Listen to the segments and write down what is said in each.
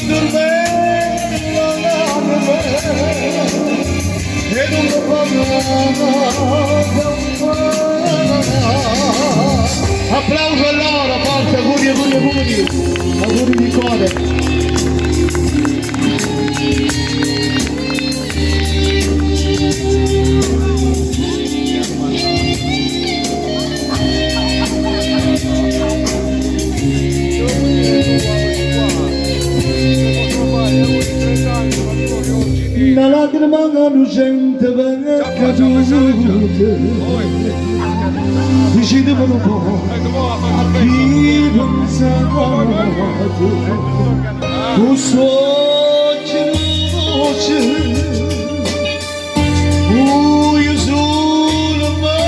Che turmenta l'anema e non mi fa Applauso a loro, forza, auguri, auguri, auguri, auguri di cuore. Una lacrima lucente per cadute. Dicitemi un po' a chi pensate Tu sogni luce, buio solo ma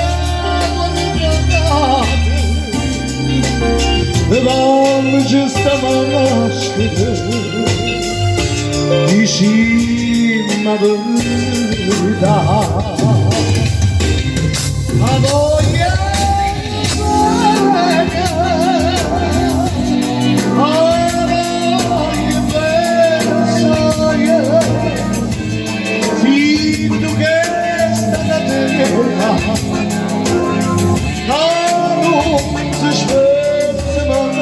guardate, davanti sta maschera, dici ma verità. Ma voglio bene, ma voglio bene, sì tu che sta da terra, non si spezza mai.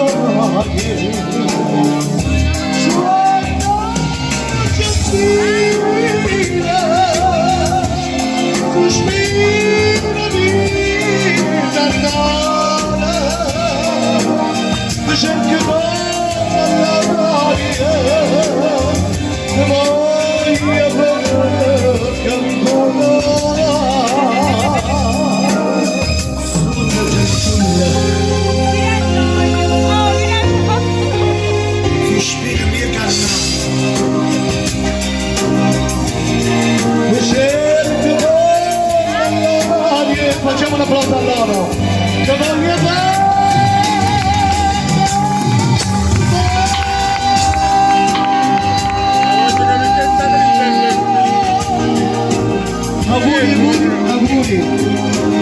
Facciamo un applauso a loro! Che voglio bene! Auguri, auguri, auguri!